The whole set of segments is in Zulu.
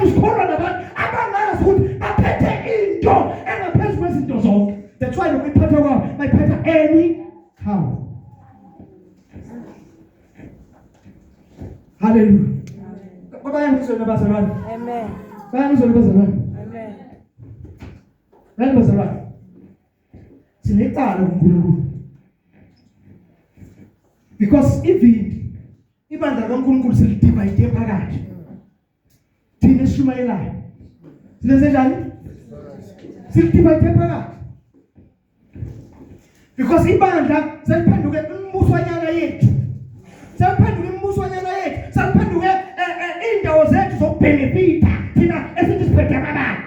Kanti sikholwa nabantu abangazi ukuthi baphethe into engaphezu kwezinto zonke. That's why nokuyiphatha kwabo bayiphatha anyhow. Hallelujah. Bayangizwa nabazalwane. Amen. Bayangizwa nabazalwane. Amen. Bayangizwa bazalwane. Sinecala kuNkulunkulu. Because even ibandla kaNkulunkulu selidivide phakathi. Thina esishumayelayo. Silenze njani? Silidivide phakathi. Because ibandla seliphenduke imbuswanyana yethu. Seliphenduke imbuswanyana yethu. Seliphenduke eh, eh, indawo zethu zokubenefita thina esithi siphethe amabandla.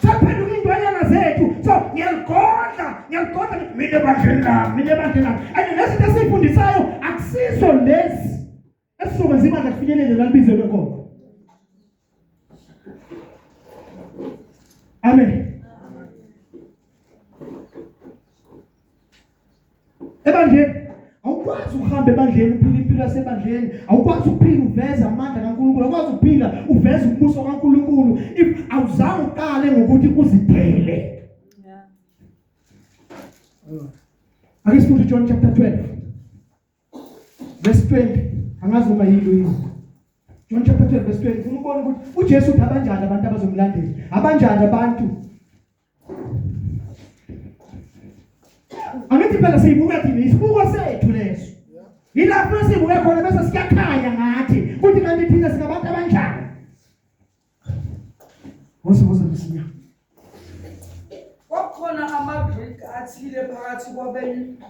Sephenduka intwanyana zethu. So ngiyaligodla, ngiyaligodla mina ebandleni lami, mina ebandleni lami. And nezinto esizifundisayo akusizo lezi esizokwenza ibandla lifinyelele la libizelwe khona. Amen. Ebandleni awukwazi ukuhamba ebandleni uphila impilo yasebandleni, awukwazi ukuphila uveza amandla kaNkulunkulu, awukwazi ukuphila uveza umbuso kaNkulunkulu if awuzange uqale ngokuthi uzidele. Yeah. Ake sifunde John chapter 12 verse 20. Angazi noma yini yini. John chapter 12 verse 20. Ufuna ukubona ukuthi uJesu uthi abanjani abantu abazomlandela? Abanjani abantu? Angithi phela siyibuka thina isibuko sethu leso. Yilapho esibuke khona bese siyakhanya ngathi kuthi kanti thina singabantu abanjani. Woza woza msinya. Kwakukhona amaGriki athile phakathi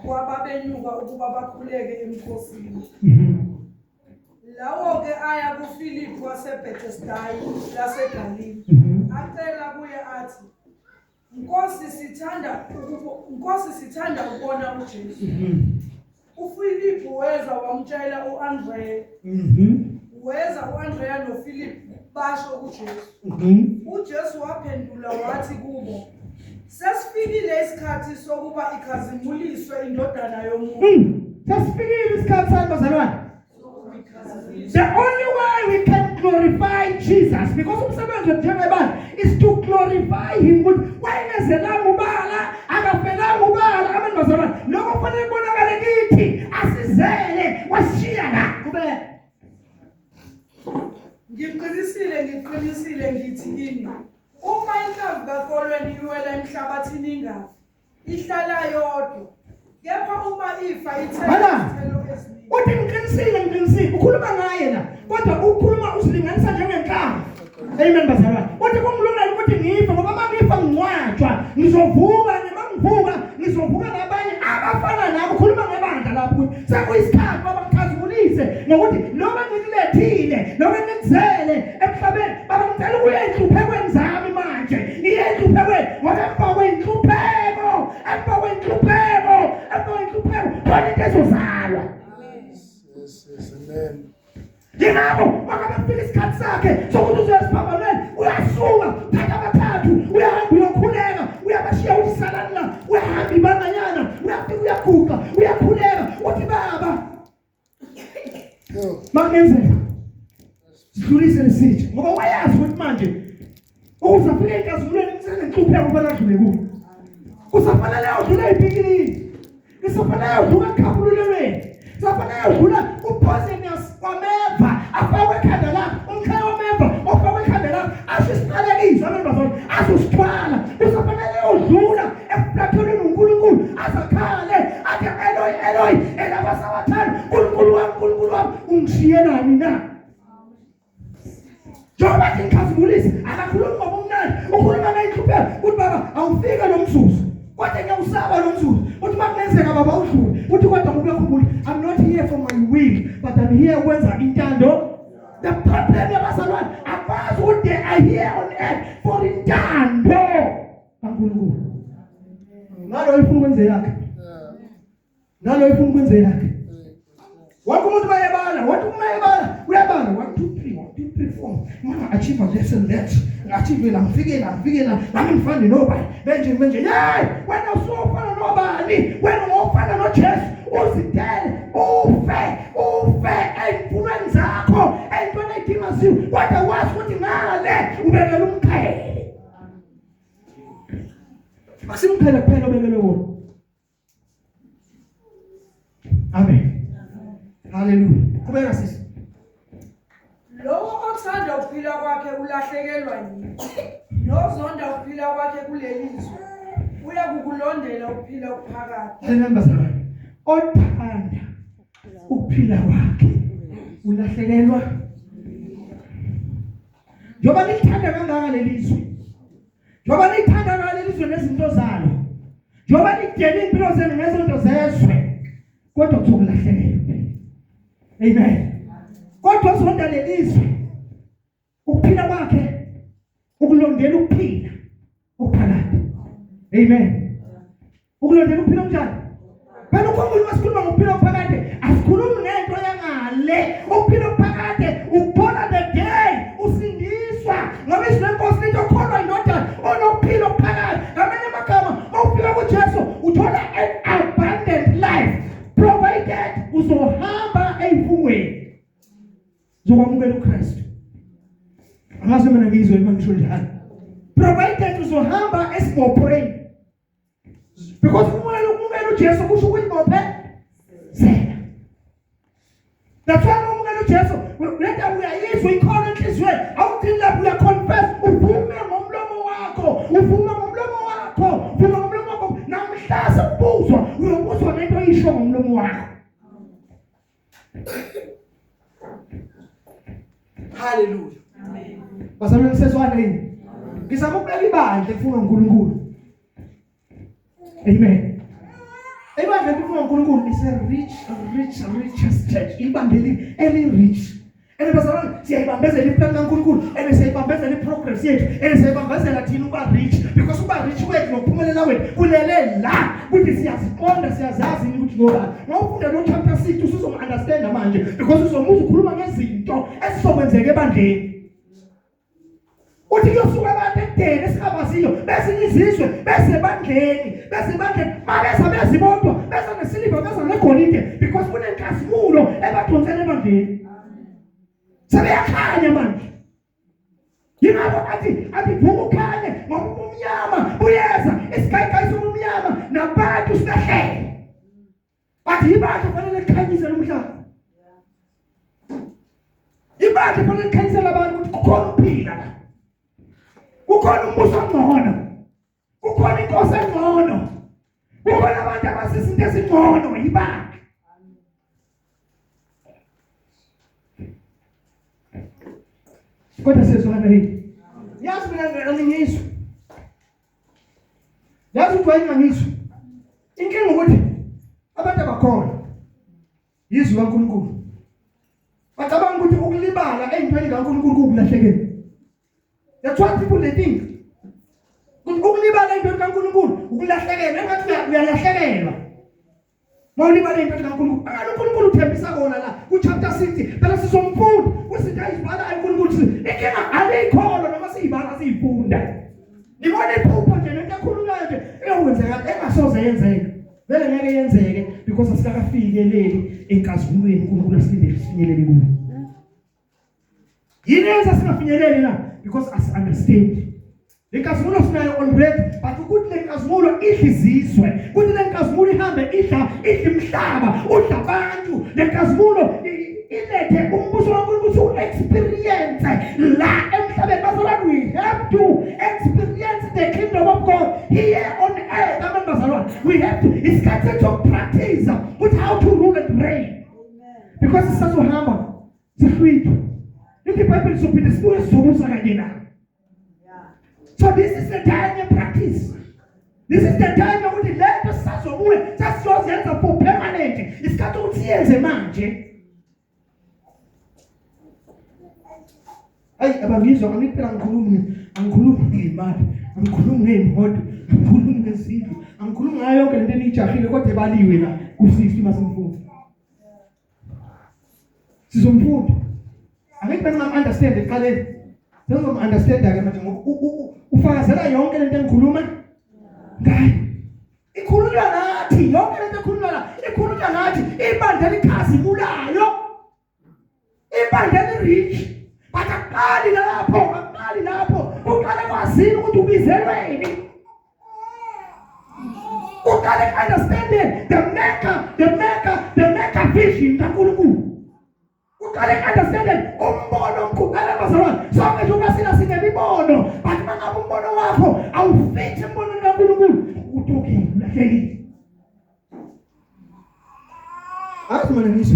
kwababenyuka ukuba bakhuleke emkhosini. Lawo-ke aya kuFiliphu waseBhethesdayi laseGalile, acela kuye athi, Nkosi, sithanda Nkosi, sithanda ukubona uJesu. UFiliphu weza wamtshela u-Andreya. Weza u-Andreya noFiliphu basho kuJesu. UJesu waphendula wathi kubo, Sesifikile isikhathi sokuba ikhazimuliswe iNdodana yomuntu. Sesifikile isikhathi sami bazalwane. The only way we can glorify Jesus because umsebenzi wethu njengebandla is to glorify him ukuthi wayengezelanga ubala akafelanga ubala amen bazalwane lokho kufanele kubonakale kithi asizele wasishiya la kube Ngiqinisile ngiqinisile ngithi kini uma inhlamvu kakolweni iwela emhlabathini ingafi ihlala yodwa kepha uma ifa ithela izithelo eziningi. Uthi ngiqinisile ngiqinisile ukhuluma ngaye la kodwa ukhuluma uzilinganisa njengenhlamvu. Amen bazalwane. Uthi kungilungela ukuthi ngife ngoba uma ngifa ngingcwatshwa ngizovuka noma ngivuka ngizovuka nabanye abafana nami ukhuluma ngebandla lapho ukuthi sekuyisikhathi baba ngikhazimulise ngokuthi noma ngikulethile noma ngikuzele emhlabeni baba ngicela ukuya enhluphekweni zami manje ngiye enhluphekweni ngoba emva kwenhlupheko emva kwenhlupheko emva kwenhlupheko khona into ezozalwa. Yes, amen. Yingakho makabe kufika isikhathi sakhe sokuthi uzoya esiphambanweni uyasuka thatha abathathu uyahamba uyokhuleka uyabashiya uthi salani la uyahamba ibanganyana uyafika uyaguqa uyakhuleka uthi baba makungenzeka sidlulise lesitsha ngoba wayazi ukuthi manje ukuze afike enkazimulweni kusenenhlupheko kufanele adlule kuyo kusafanele udlule ey'pikilini kusafanele udlule ekhaphululelweni kusafanele udlule upoisonous wameva afakwe ekhanda lakho umkhaya wameva ofakwe ekhanda lakho asho isiqalekiso amantombazane azosithwala kusafanele udlula ekuplathelweni uNkulunkulu azakhale athi Eloi Eloi elabasawathana uNkulunkulu wami uNkulunkulu wami ungishiyelani na njengoba ethi ngikhazimulise akakhulumi ngobumnandi ukhuluma ngeyinhlupheko uthi baba awufike lo mzuzu kodwa ngiyawusaba lo mzuzu uthi uma kungenzeka baba udlule uthi kodwa ngube khumbula I'm not here for my will but I'm here ukwenza intando the problem yabazalwane abazi ukuthi they are here on earth for intando kaNkulunkulu ngalo ifuna ukwenza yakhe nalo ifuna ukwenza yakhe wonke umuntu bayebala wonke umuntu bayebala uyabala 1 2 3 1 2 3 4 mama achieve this and that ngachieve la ngifike la ngifike la nami ngifane nobani benje benje hey wena usufana nobani wena ungofana noJesu uzidele ufe ufe ey'mfunweni zakho ey'ntweni ey'dinga ziwe, kodwa wazi ukuthi ngale ubekela umqhele. Akusimqhele kuphela obekelwe wona. Amen. Hallelujah. Qhubeka sisi. Lowo othanda ukuphila kwakhe ulahlekelwa yikho. Nozonda ukuphila kwakhe kuleli zwe uyakukulondela ukuphila okuphakade. Amen bazalwane. Othanda ukuphila kwakhe ulahlekelwa. Njengoba nilithanda kangaka leli zwe. Njengoba nithanda kangaka leli zwe nezinto zalo. Njengoba nidela impilo zenu ngezinto zezwe. Kodwa kuzokulahlekelwa. Amen. Kodwa uzonda lelizwe ukuphila kwakhe ukulondela ukuphila okuphakade. Amen. Ukulondela ukuphila okunjani? Phela ukhumbule uma sikhuluma ngokuphila okuphakade asikhulumi ngento yangale. Ukuphila okuphakade ukuthola the day usindiswa ngoba izwi lenkosi lithi okholwa indodana onokuphila okuphakade. Ngamanye amagama uma ufika kuJesu uthola an abundant life provided uzohamba eyifungweni zokwamukela uKristu. Angazi mina ngizwe uma ngisho njalo. Provided uzohamba esibophweni. Because ukumukela ukumukela uJesu kusho ukuyibophe zela. That's why umukela uJesu lento uyayizwa ikhona enhliziyweni awugcini lapho uyaconfess uvume ngomlomo wakho uvume ngomlomo wakho uvume ngomlomo wakho namhla sekubuzwa uyobuzwa ngento oyisho ngomlomo wakho. Hallelujah. Amen. Bazalwane sezwana yini? Ngizama ukubeka ibandla efuna uNkulunkulu. Amen. Ibandla elifuna uNkulunkulu is a rich rich richest church. Ibandla eli rich. And bazalwane siyayibambezela iplan kaNkulunkulu and siyayibambezela iprogress yethu and siyayibambezela thina ukuba rich because ukuba rich kwethu nokuphumelela kwethu kulele la ukuthi siyaziqonda siyazazi ukuthi ngobani. Mawufunda lo chapter 6 usuzom-understanda manje because uzomuza ukhuluma ngezinto ezizokwenzeka ebandleni. Uthi kuyosuka abantu ekudeni esingabaziyo bezinye izizwe besebandleni besebandleni babeza bezibodwa beza nesiliva beza negolide because kunenkazimulo ebadonsela ebandleni sebeyakhanya manje yingakho athi athi vuka ukhanye ngoba ubumnyama buyeza isigayigayi sobumnyama nabantu sibehlele Bathi ibandla kufanele likhanyise lo mhlaba. Ibandla kufanele likhanyisele abantu ukuthi kukhona ukuphila la. Kukhona umbuso ongcono. Kukhona inkosi engcono. Kukhona abantu abasizinto ezingcono ibandla. Kodwa sezwana yini? Yazi mina angingizwa. Yazi ukuthi wayengangizwa. Inkinga ukuthi abantu abakhona yizwi kaNkulunkulu. Bacabanga ukuthi ukulibala ey'ntweni kaNkulunkulu kuwukulahlekela. That's what people they think. Ukulibala ey'ntweni kaNkulunkulu ukulahlekelwa engathi uyalahlekelwa. Mawulibala into kaNkulunkulu. Akalo uNkulunkulu uthembisa kona la ku chapter 60. Phela sizomfunda. Kuzinto ayibhala uNkulunkulu sithi inkinga alikholo noma siyibala siyifunda. Nibona iphupho nje lento ekhulunywayo nje eyokwenzeka engasoze yenzeke. Vele ngeke yenzeke because asikakafikeleli enkazimulweni uNkulunkulu asilindele sifinyelele kuyo. Yini eyenza singafinyeleli na? Because as understand. Le nkazimulo sinayo already but ukuthi le nkazimulo idla izizwe, ukuthi le nkazimulo ihambe idla idla umhlaba, udla abantu. Le nkazimulo ilethe umbuso kaNkulunkulu ukuthi u-experience la emhlabeni. Bazalwane, we have to experience the kingdom of God here on earth. Amen bazalwane. We have to isikhathi sethu sokupractice ukuthi how to rule and reign. Because sisazohamba sihlwithwe lithi ibhayibheli sizophinde sibuye sizobusa kanye naye so this is the time ye practice this is the time yokuthi le nto sisazobuya sesiyozenza for permanent isikhathi ukuthi siyenze manje ayi abangizwa angithi phela ngikhulumi angikhulumi ngemali angikhulumi ngey'moto angikhulumi ngezindlu angikhulumi ngayo yonke lento eniyijahile kodwa ebaliwe la ku-60 masimfunda Sizomfunda. Angithi bengingam understand ekuqaleni. Sengizom understand ke manje ngoba ufakazela yonke lento engikhuluma ngayo. Ikhulunywa nathi yonke lento ekhulunywa la, ikhulunywa nathi ibandla elikhazimulayo. Ibandla eli-rich, but akuqali lapho, akuqali lapho. Kuqale kwazini ukuthi ubizelweni. Uqale understanding the maker, the maker, the maker vision kaNkulunkulu. Uqale understanding umbono omkhulu alabazalwane. Sonke nje uma sina sinemibono, but mangabe umbono wakho awufithi embonweni kaNkulunkulu, utukile, ulahlekile. Azi mina ngisho.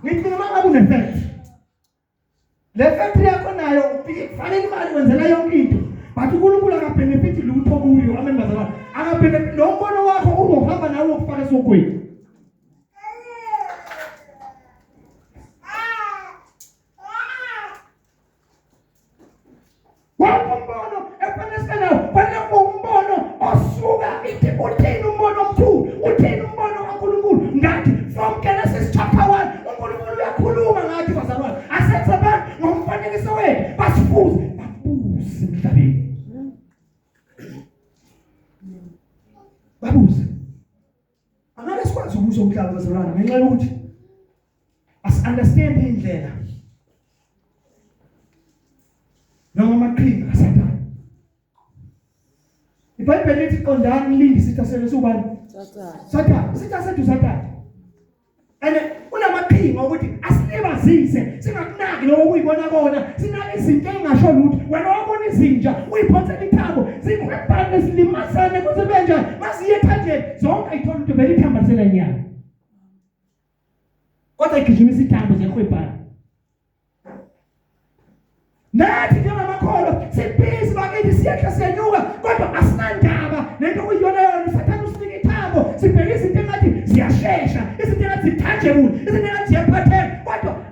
Ngithi mina mangabe une-factory. Le factory yakho nayo kufanele imali wenzela yonke into. But uNkulunkulu akabenefit lutho kuyo. Amen bazalwane. Akabenefit lo mbono wakho uzohamba nawe ukufaka esogweni. Wonke umbono ekufanele sibe nawo kufanele kube umbono osuka ithi uthini umbono omkhulu, uthini umbono kaNkulunkulu ngathi from Genesis chapter 1 uNkulunkulu uyakhuluma ngathi bazalwane asenze abantu ngomfanekiso wethu basifuze babuse emhlabeni babuze angeke sikwazi ukubuza umhlaba bazalwane ngenxa yokuthi asi-understand indlela noma amaqhinga kaSathane. IBhayibheli lithi qondani nilinde isitha senu siwubani? Sathane. Sathane, isitha sethu Sathane. And unamaqhinga ukuthi asilibazise singakunaki lokho okuyibona kona sinake izinto engasho lutho wena wabona izinja uyiphonsela ithambo zikhwebhane zilimazane kuze benjani maziye ethanjeni zonke ayithola ukuthi vele ithamba liselenyama kodwa igijimisa ithambo zehwebhana nathi njengamakholwa sibhizi bakithi siyehla siyenyuka kodwa asinandaba nento okuyiyona yona usathane usinika ithambo sibheke izinto engathi ziyashesha izinto engathi zitangible izinto engathi ziyaphatheka kodwa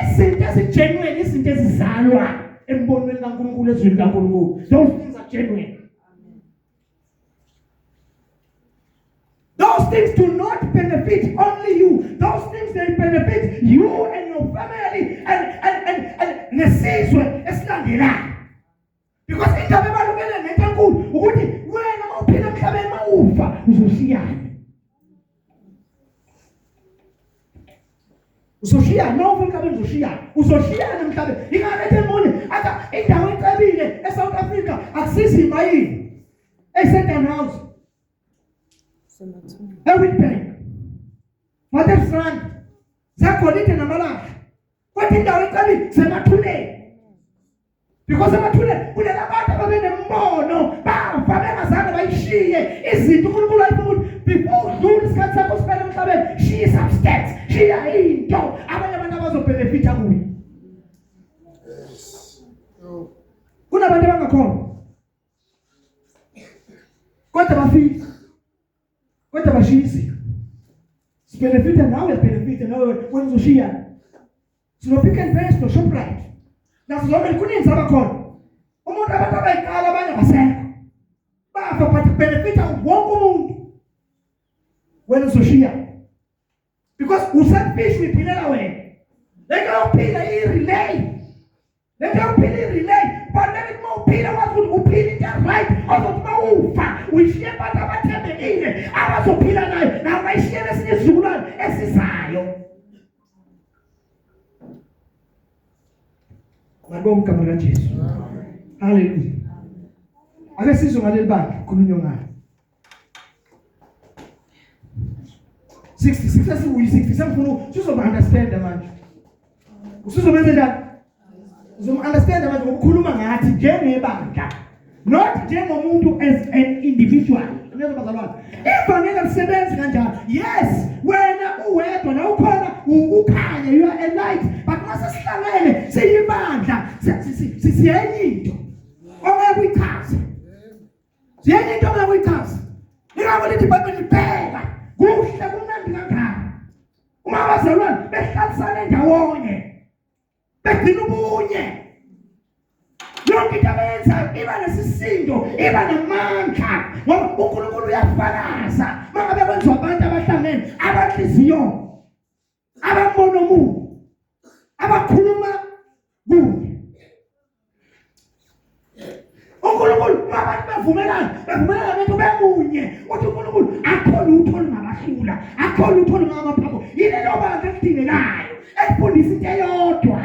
izinto ezigenuine izinto ezizalwa embonweni kaNkulunkulu ezwini kaNkulunkulu those things are genuine. Those things do not benefit only you. Those things they benefit you and your family and nesizwe esilandelayo. Because indaba ebalulekile nento enkulu ukuthi wena mawuphila emhlabeni mawufa uzoshiyana. Uzoshiyana uma ufa emhlabeni uzoshiyana. Uzoshiyana emhlabeni. Ingakho ethi emunye athi indawo ecebile eSouth Africa akusizi imayini. Eyi-Sedan House. eWitbank Waterstrand zegolide namalahle kodwa indawo ecebile semathuneni because emathuneni kunelabantu ababenembono bafa bengazange bayishiye izinto uNkulunkulu ayifuna ukuthi before udlule isikhathi sakho siphele emhlabeni shiya i-substance shiya into abanye abantu abazobhenefitha kuyo. Kunabantu abangakholwa kodwa bafika kodwa bashiya izinto sibenefita nawe uyabenefita nawe wena uzoshiya sino-Pick n Pay sino-Shoprite nazo zonke kuninzi abakhona umuntu abantu abayiqala abanye abasekho bafa but benefita wonke umuntu wena uzoshiya because uselfish uyiphilela wena lento yokuphila i-relay lento yokuphila i-relay kubalulekile uma uphila wazi ukuthi uphila into right ozothi uma ufa uyishiye abantu abathembekile abazophila nayo nabo bayishiyele esinye isizukulwane esizayo. Malibonge igama likaJesu. Haleluya. Ake sizwe ngaleli bandla khulunywa ngalo. 66 sesiwuyi 60 sengifuna usuzoba understand manje. Usuzobenza njani? Uzom understand manje ngokukhuluma ngathi njengebandla. Not njengomuntu as an individual. Niyezwa bazalwane? Ivangeli alisebenzi kanjalo. Yes, wena uwedwa la ukhona ukhanya you are a light but mase sihlangene siyibandla siyenye into ongeke uyichaze. Siyenye into ongeke uyichaze. Ingakho lithi iBhayibheli bheka kuhle kumnandi kangaka. Uma abazalwane behlalisane ndawonye begcina ubunye yonke into abayenzayo iba nesisindo iba namandla ngoba uNkulunkulu uyafakaza mangabe kwenziwa abantu abahlangene abanhliziyo abambono omunye abakhuluma kunye uNkulunkulu uma abantu bevumelana bevumelana ngento bemunye uthi uNkulunkulu akho lutho olungabahlula akho lutho olungabaphambo yilelo bandla elidingekayo Ekufundisa into eyodwa.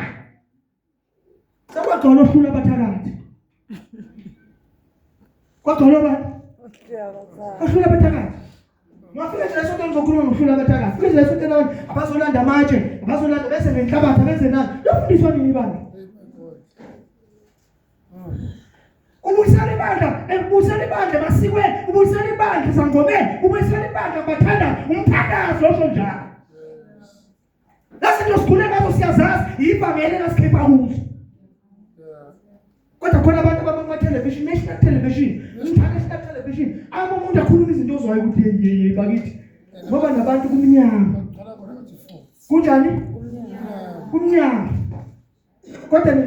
Sekwagcwala ohlula abathakathi. Kwagcwala bani? Ohlula abathakathi. Ngafika nje esontweni ngizokhuluma ngokuhlula abathakathi. Fika nje esontweni abantu abazolanda amatshe, abazolanda bese ngenhlabathi abenze nani. Lofundiswa nini ibandla? Ubuyisela ibandla, ubuyisela ibandla emasikweni, ubuyisela ibandla esangomeni, ubuyisela ibandla kubathandazi, umthandazo osho njalo. Lezi zinto sikhule ngazo siyazazi, yivangeli elasikhipha kuzo. Kodwa khona abantu abama television, national television, international television, ama umuntu akhuluma izinto ozwayo ukuthi hey hey bakithi. Ngoba nabantu kumnyama. Kunjani? Kumnyama. Kodwa nina